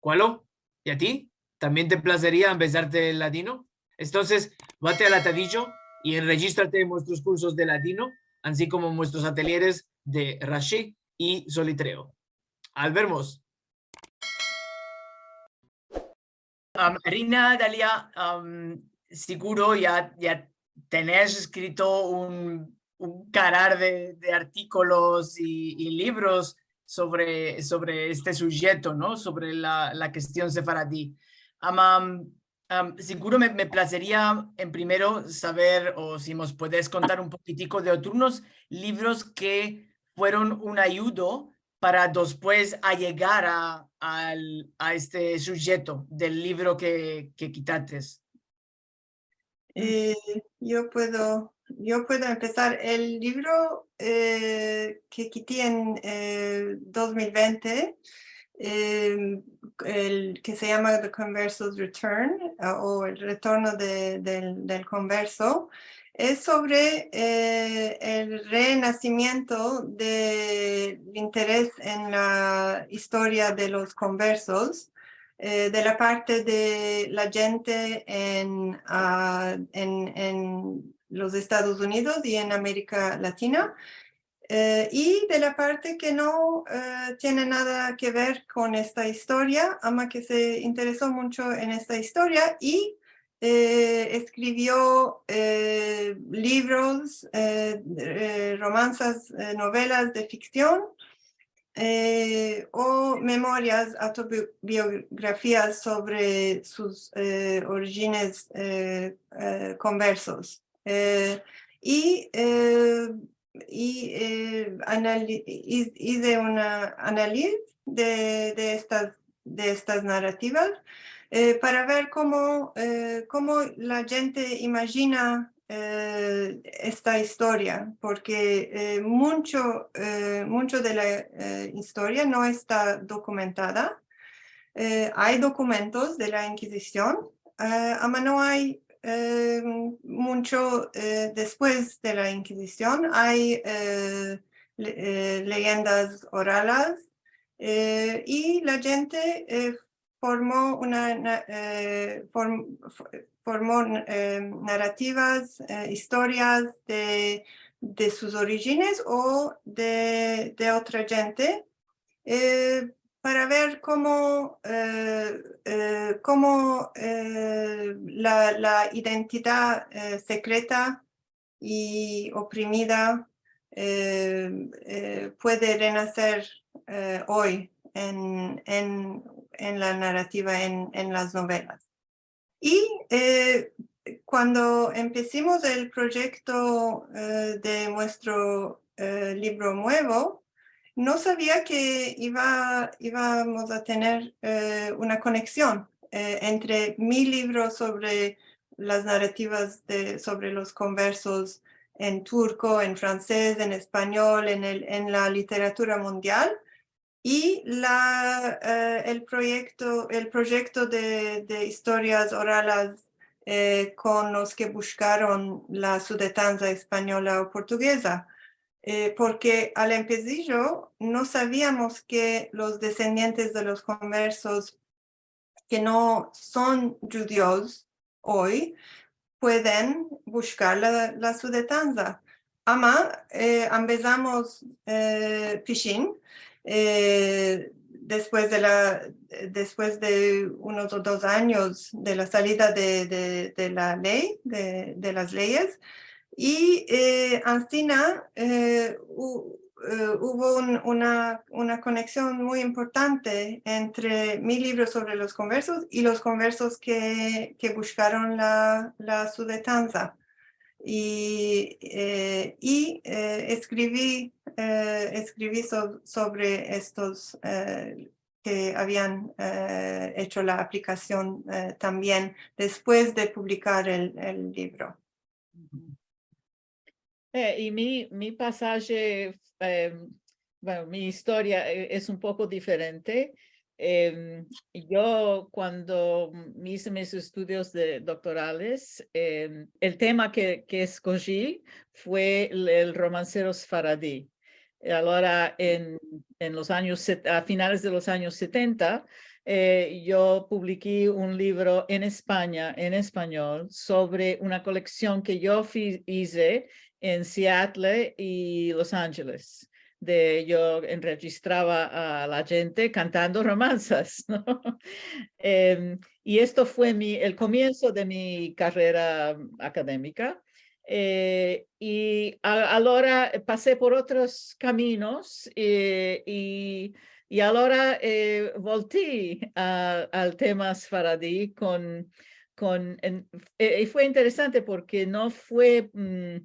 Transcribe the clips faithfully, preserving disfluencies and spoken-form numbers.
Kualo? I a ti? Tambien te plazeria ambezarte el ladino? Entonses, vate al atadijo i enrejistrate en muestros kursos de ladino, ansi komo en muestros atelyeres de Rashi i Solitreo. Al vermos! Am, Rina, Dalia, am, siguro ya, ya tenesh eskrito un, un karar de, de artikolos i, i livros sovre, sovre este sujeto, no? Sovre la, la kestion sefaradi. Ama, am, siguro me, me plazeria, en primero, saver o si mos puedes kontar un pokitiko de otrunos livros ke fueron un ayudo para despues ayegar a, al, a este sujeto del livro ke, ke kitates. Eh, yo puedo, yo puedo empesar. El livro, eh, ke kiti en, eh, dos mil vente, eh, el ke se yama The Converso's Return, eh, o El Retorno de, del, del Converso, es sovre, eh, el renasimiento del interes en la istoria de los konversos, eh, de la parte de la djente en, ah, en, en los Estados Unidos i en Amerika Latina, eh, i de la parte ke no, eh, tiene nada ke ver kon esta istoria, ama ke se intereso muncho en esta istoria i, eh, eskrivio, eh, livros, eh, eh, romansas, eh, novelas de fiksion, eh, o memorias, autobiografias sovre sus, eh, orijines, eh, eh, konversos. Eh, i, eh, i, eh, anali-, iz-, ize una analiz de, de estas, de estas narativas, eh, para ver komo, eh, komo la djente imajina, eh, esta istoria, porke, eh, muncho, eh, muncho de la, eh, istoria no esta dokumentada. Eh, ay dokumentos de la Inkizision, eh, ama no ay, eh, muncho, eh, despues de la Inkizision. Ay, eh, le-, eh, leyendas oralas, eh, i la djente, eh, formo una, na-, eh, form-, fo-, formo, eh, narativas, eh, istorias de, de sus orijines o de, de otra djente, eh, para ver komo, eh, eh, komo, eh, la, la identidad, eh, sekreta i oprimida, eh, eh, puede renaser, eh, oy en, en, en la narativa, en, en las novelas. I, eh, kuando empesimos el proyekto, eh, de muestro, eh, livro muevo, no savia ke iva, ivamos a tener, eh, una koneksion, eh, entre mi livro sovre las narativas de, sovre los konversos en turko, en fransez, en espanyol, en el, en la literatura mundial, i la, eh, el proyekto, el proyekto de, de istorias oralas, eh, kon los ke bushkaron la sudetanza espanyola o portugeza. Eh, porke al empesijo no saviamos ke los desendientes de los konversos ke no son djudios oy pueden bushkar la, la sudetanza. Ama, eh, ambezamos, eh, pishin, eh, despues de la, despues de unos dos anyos de la salida de, de, de la ley, de, de las leyes, i, eh, ansina, eh, u-, eh, uvo un, una, una koneksion muy importante entre mi livro sovre los konversos i los konversos ke, ke bushkaron la, la sudetanza. I, eh, i, eh, eskrivi, eh, eskrivi so-, sovre estos, eh, ke avian, eh, echo la aplikasion, eh, tambien despues de publikar el, el livro. Eh, i mi, mi pasaje, em, bueno, mi istoria, eh, es un poko diferente. Em, yo, kuando hize mis estudios de doktorales, em, el tema ke, ke eskoji fue el, el romansero sefaradi. Alora, en, en los anyos set-, a finales de los anyos setenta, eh, yo publiki un livro en Espanya, en espanyol, sovre una koleksion ke yo fi-, ize en Seattle i Los Angeles, de yo enrejistrava a la djente kantando romanzas, no? Em, i esto fue mi, el komienso de mi karera akademika. Eh, i a-, alora pase por otros kaminos, eh, i, i alora, eh, volti a, al tema sefaradi kon, kon, en, eh, i fue interesante porke no fue, mm,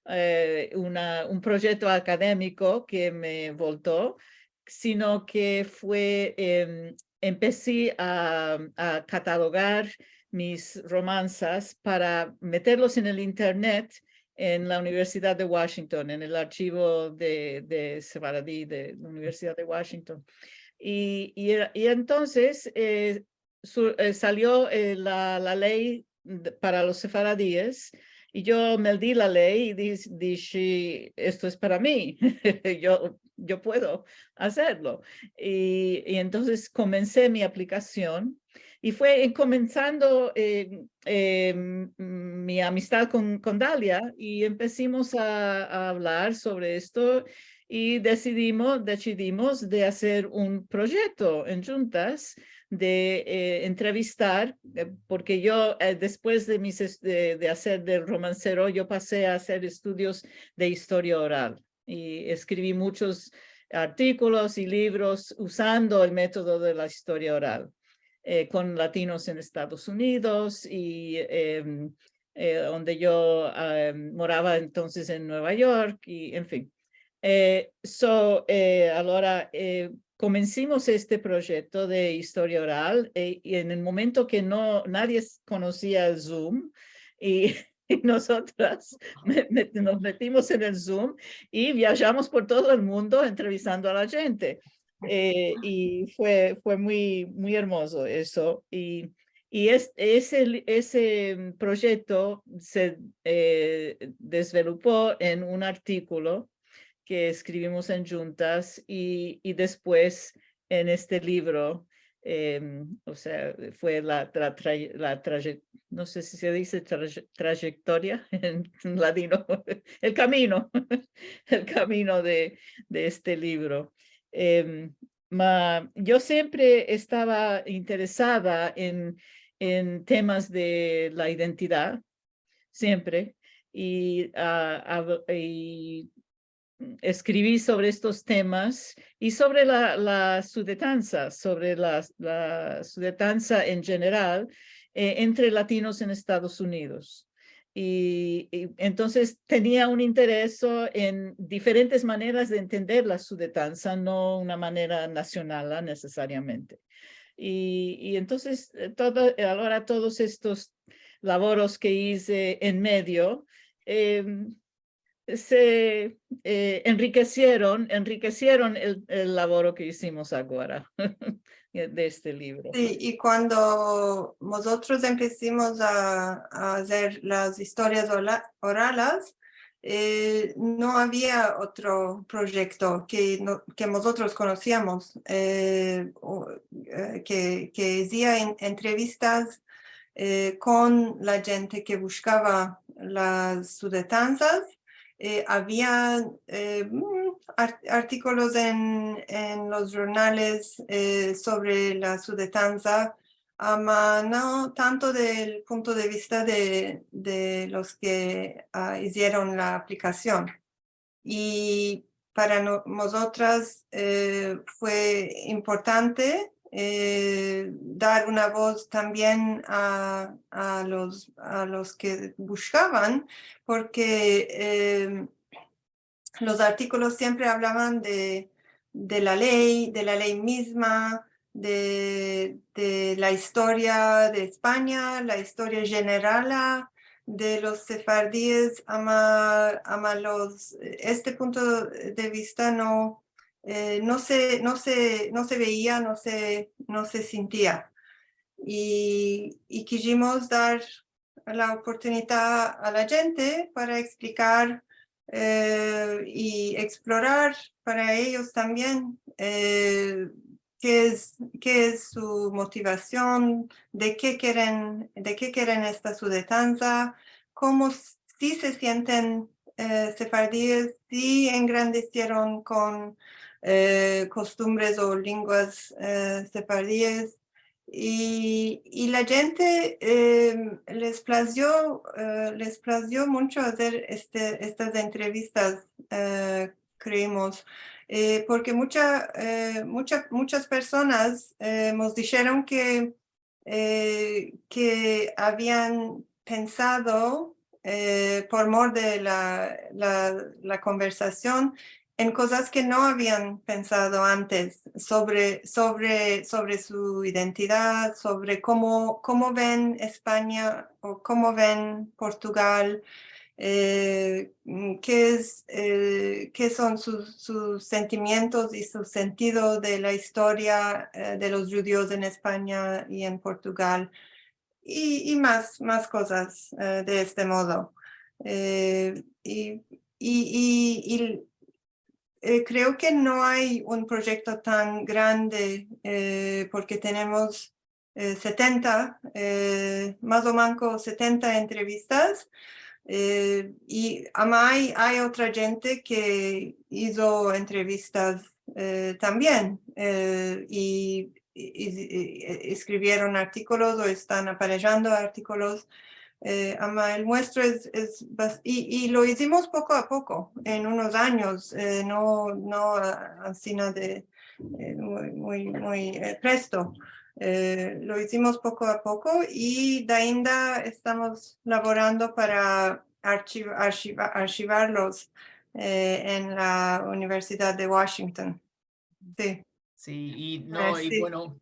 eh, una, un proyekto akademiko ke me volto, sino ke fue, em, empesi a, a katalogar mis romanzas para meterlos en el internet en la Universidad de Washington, en el archivo de, de sefaradi de la Universidad de Washington. I, i, i entonses, eh, su-, eh, salio, eh, la, la ley de, para los sefaradies, i yo meldi la ley i dis-, dishi, "Esto es para mi, yo, yo puedo azerlo". I, i entonses komense mi aplikasion, i fue en komensando, eh, eh, m-, mi amistad kon, kon Dalia, i empesimos a, a avlar sovre esto, i desidimo-, desidimos de azer un proyekto en djuntas de, eh, entrevistar, eh, porke yo, eh, despues de mis es-, de, de azer del romansero, yo pase a azer estudios de istoria oral. I eskrivi muchos artikolos i livros uzando el metodo de la istoria oral, eh, kon latinos en Estados Unidos i, em, eh, onde yo, em, morava entonses en Nueva York, i, en fin. Eh, so, eh, alora, eh, komensimos este proyekto de istoria oral, eh, i en el momento ke no, nadie s-, konosia el Zoom, i, i mozotras me-, me-, mos metimos en el Zoom i viajamos por todo el mundo entrevistando a la djente. Eh, i fue, fue muy, muy ermozo esto. I, i es-, ese li-, ese, mm, proyekto se, eh, desvelopo en un artikolo ke eskrivimos en djuntas i, i despues en este livro, em, o sea, fue la tra-, tra-, la traye-, no se si se dize traye-, trayektoria en ladino, el kamino, el kamino de, de este livro. Em, ma, yo siempre estava interesada en, en temas de la identidad, siempre, i, a, a, i eskrivi sovre estos temas i sovre la, la sudetanza, sovre la, la sudetanza en jeneral, eh, entre latinos en Estados Unidos. I, i entonses tenia un intereso en diferentes maneras de entender la sudetanza, no una manera nasional, ah, nesesariamente. I, i entonses, eh, todo, alora todos estos lavoros ke ize en medio, em, se, eh, enrikesieron, enrikesieron el, el lavoro ke izimos agora de este livro. Si, i kuando mozotros empesimos a, a azer las istorias ola-, oralas, eh, no avia otro proyekto ke no, ke mozotros konosiamos, eh, o, eh, ke, ke izia en-, entrevistas, eh, kon la djente ke bushkava las sudetanzas, eh, avia, eh, mm, ar-, artikolos en, en los jurnales, eh, sovre la sudetanza, ama no tanto del punto de vista de, de los ke, ah, izieron la aplikasion. I para no-, mozotras, eh, fue importante, eh, dar una voz tambien a, a los, a los ke bushkavan, porke, eh, los artikolos siempre avlavan de, de la ley, de la ley mizma, de, de la istoria de Espanya, la istoria jenerala de los sefardies, ama, ama los, este punto de vista no, eh, no se, no se, no se veia, no se, no se sintia. I, i kijimos dar la oportunidad a la djente para eksplikar eh, i eksplorar para eyos tambien, eh, ke es, ke es su motivasion, de ke keren, de ke keren esta sudetanza, komo s-, si se sienten, eh, sefardiyes, si engrandesieron kon, eh, kostumbres o lenguas, eh, sefardiyes. I, i la djente, eh, les plazio, eh, les plazio muncho azer este, estas entrevistas, eh, kreemos, eh, porke muncha, eh, muncha, munchas personas, eh, mos disheron ke, eh, ke avian pensado, eh, por mor de la, la, la konversasion, en kozas ke no avian pensado antes sovre, sovre, sovre su identidad, sovre komo, komo ven Espanya o komo ven Portugal, eh, mm, ke es, eh, ke son sus, sus sentimientos i su sentido de la istoria, eh, de los djudios en Espanya i en Portugal, i, i mas, mas kozas, eh, de este modo. Eh, i, i, i, i, eh, kreo ke no ay un proyekto tan grande, eh, porke tenemos, eh, setenta, eh, mas o manko setenta entrevistas, eh, i ama ay, ay otra djente ke izo entrevistas, eh, tambien, eh, i, i, i, i eskrivieron artikolos o estan aparejando artikolos. Eh, ama el muestro es, es bas-, i, i lo izimos poko a poko, en unos anyos, eh, no, no, ah, ansina de, eh, muy, muy, muy, eh, presto. Eh, lo izimos poko a poko i dainda estamos lavorando para archiv-, archiva-, archivarlos, eh, en la Universidad de Washington. Si. Si, i no, i bueno,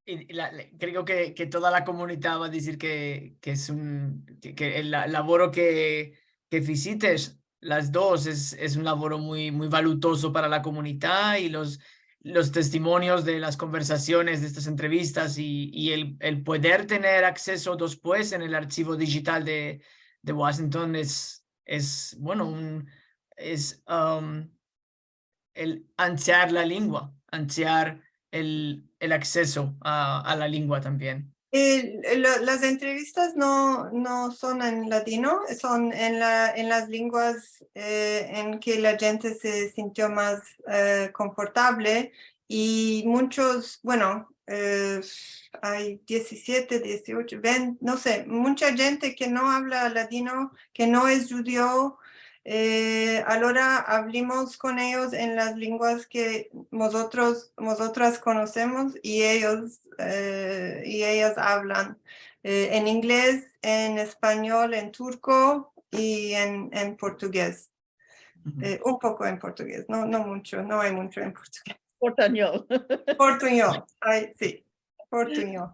i la, la, kreo ke, ke toda la komunidad va a dizir ke, ke es un, ke, ke el la-, lavoro ke, ke fizites las dos es, es un lavoro muy, muy valutozo para la komunidad i los, los testimonios de las konversasiones, de estas entrevistas i, i el, el poder tener akseso despues en el archivo dijital de, de Washington es, es, bueno, un, es, um, el ansiar la lengua, ansiar el, el akseso a, a la lengua tambien. Eh, lo, las entrevistas no, no son en ladino, son en la, en las lenguas, eh, en ke la djente se sintio mas, eh, konfortable, i munchos, bueno, eh, ay diezisiete, diezocho, veinte, no se, muncha djente ke no avla ladino, ke no es djudio, eh, alora avlimos kon eyos en las lenguas ke mozotros, mozotras konosemos i eyos, eh, i eyas avlan, eh, en inglez, en espanyol, en turko i en, en portugez. Eh, un poko en portugez, no, no muncho, no ay muncho en portugez. Portunyol. Portunyol, ay, si, portunyol.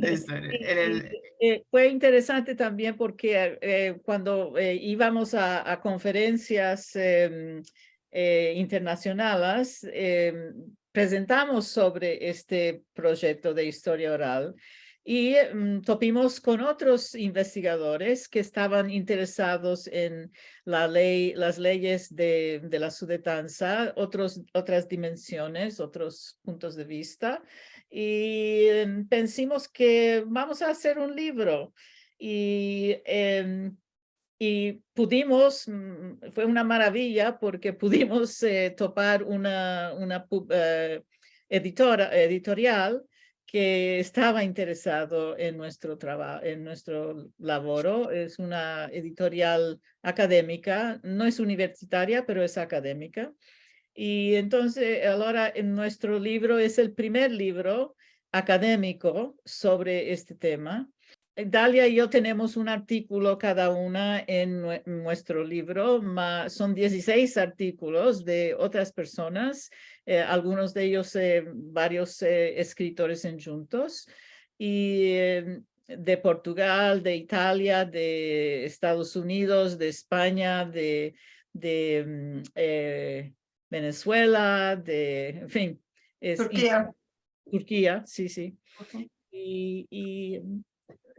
Esto, en el... Eh, fue interesante tambien porke, eh, kuando, eh, ivamos a, a konferensias, em, eh, internasionales, em, prezentamos sovre este proyekto de istoria oral i, mm, topimos kon otros investigadores ke estavan interesados en la ley, las leyes de, de la sudetanza, otros, otras dimensiones, otros puntos de vista. I, em, pensimos ke vamos a azer un livro. I, em, i pudimos, mm, fue una maraviya porke pudimos, eh, topar una, una pu-, eh, editora, editorial ke estava interesado en nuestro traba-, en nuestro lavoro. Es una editorial akademika, no es universitaria, pero es akademika. I entonses, alora, en nuestro livro es el primer livro akademiko sovre este tema. Dalia i yo tenemos un artikulo kada una en nue-, nuestro livro, ma son diezisais artikulos de otras personas, eh, algunos de eyos, eh, varios, eh, eskritoren endjuntos, i, eh, de Portugal, de Italia, de Estados Unidos, de Espanya, de, de, mm, eh, Venezuela, de, en fin, es, i Turkia. Turkia, si, si. Uhu. I, i, mm,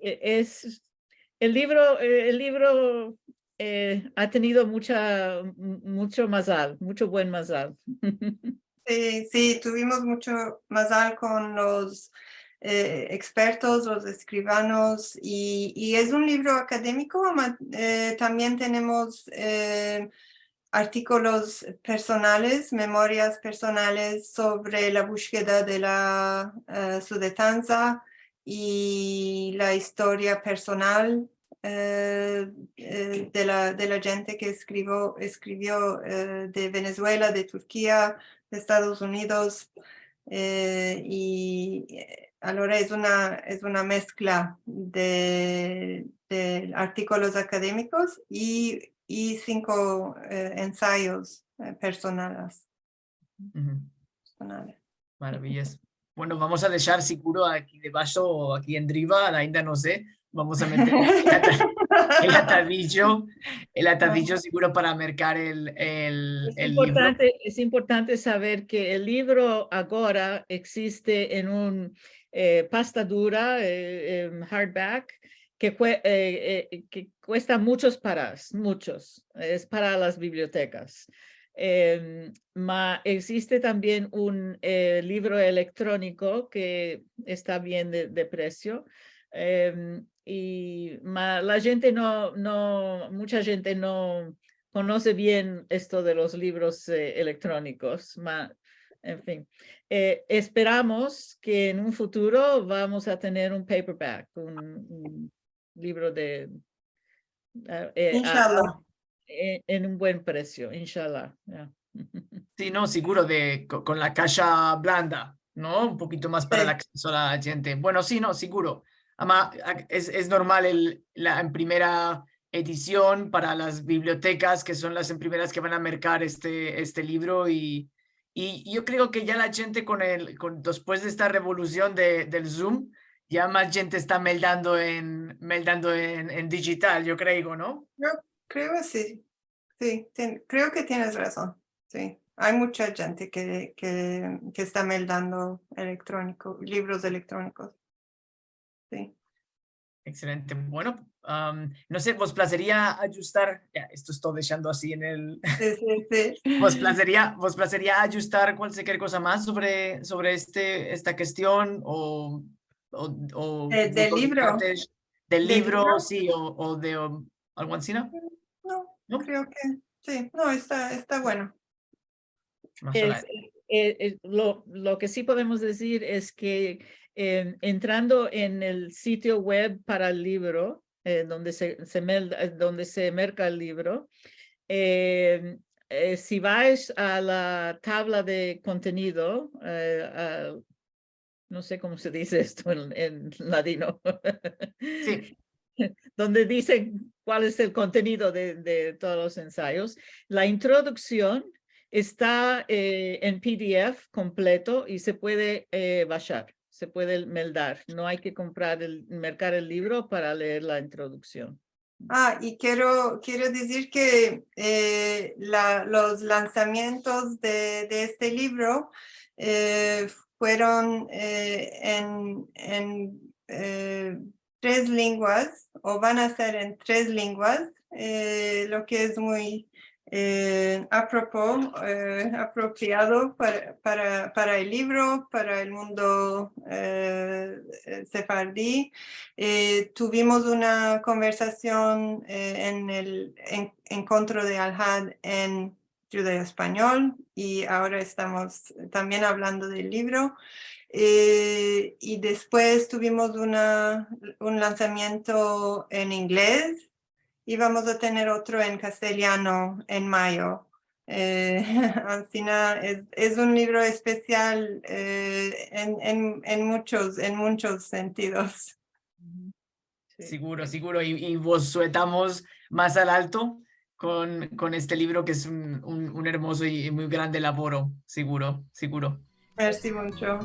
e-, es, el livro, eh, el livro, eh, a tenido mucha, m-, muncho mazal, muncho buen mazal. Si, si, tuvimos muncho mazal kon los, eh, ekspertos, los eskrivanos, i, i es un livro akademiko, ma-, eh, tambien tenemos, eh, artikolos personales, memorias personales sovre la bushkeda de la, eh, Sudetanza i la istoria personal, eh, eh, de la, de la djente ke eskrivio, eskrivio, eh, de Venezuela, de Turkia, de Estados Unidos, eh, i, eh, alora es una, es una meskla de, de artikolos akademikos i, i sinko, eh, ensayos, eh, personales. Personales. Maraviyozo. Bueno, vamos a deshar siguro aki debasho o aki endriva, ainda no se. Vamos a meter el ata-, el atadijo, el atadijo siguro para merkar el, el, el livro. Es importante, es importante saver ke el livro agora existe en un, eh, pasta dura, eh, em, hardback, ke kue-, eh, eh, ke kuesta munchos paras, munchos. Es para las bibliotekas. Em, ma existe tambien un, eh, livro elektroniko ke esta bien de, de presio. Em, i, ma la djente no, no, muncha djente no konose bien esto de los livros, eh, elektrónikos. Ma, en fin. Eh, esperamos ke en un futuro vamos a tener un paperback, un, un livro de, eh, eh, a, a, en, en un buen presio, inshallah, ya. Si, no, siguro de, ko-, kon la kasha blanda, no? Un pokito mas para el akseso a la djente. Bueno, si, no, siguro. Ama, a-, es, es normal el, la, en primera edision para las bibliotekas, ke son las en primeras ke van a merkar este, este livro i, i yo kreo ke ya la djente kon el, kon, despues de esta revolusion de, del Zoom, ya mas djente esta meldando en, meldando en, en dijital, yo kreo, no? Yo kreo si. Si, tien-, kreo ke tienes razon. Si. Ay muncha djente ke, ke, ke esta meldando elektroniko, livros elektrónikos. Si. Ekselente. Bueno, am, no se, vos plazeria adjustar, ya, esto esto deshando ansi en el... Si, si, si. Vos plazeria, vos plazeria adjustar kualkier koza mas sovre, sovre este, esta kestion o, o, o... Eh, del livro. Del livro, si, o, o de, um, algo ansi, no? No, kreo ke si. No, esta, esta bueno. Es, eh, eh, lo, lo ke si podemos dizir es ke, eh, entrando en el sitio web para el livro, eh, donde se, se mel-, eh, donde se merka el livro, eh, eh, si vais a la tabla de kontenido, eh, a, no se komo se dize esto en, en ladino. Si. Donde dize kual es el kontenido de, de todos los ensayos. La introduksion esta, eh, en PDF kompleto i se puede, eh, bashar, se puede meldar. No ay ke komprar el, merkar el livro para leer la introduksion. Ah, i kero, kero dizir ke, eh, la, los lansamientos de, de este livro, eh, fueron, eh, en, en, eh, tres lenguas, o van a ser en tres lenguas, eh, lo ke es muy, eh, apropo-, eh, apropriado para, para, para el livro, para el mundo, eh, eh, sefardi. Eh, tuvimos una konversasion, eh, en el en-, enkontro de Alhad en djudeo-espanyol, i agora estamos tambien avlando del livro. Eh, i despues tuvimos una, un lansamiento en inglez, i vamos a tener otro en kastelyano en mayo. Eh, ansina es, es un livro espesial, eh, en, en, en munchos, en munchos sentidos. Si. Siguro, siguro. I, i vos suetamos mas al alto kon, kon este livro, ke es un, un, un ermozo i, i muy grande lavoro. Siguro, siguro. Mersi muncho.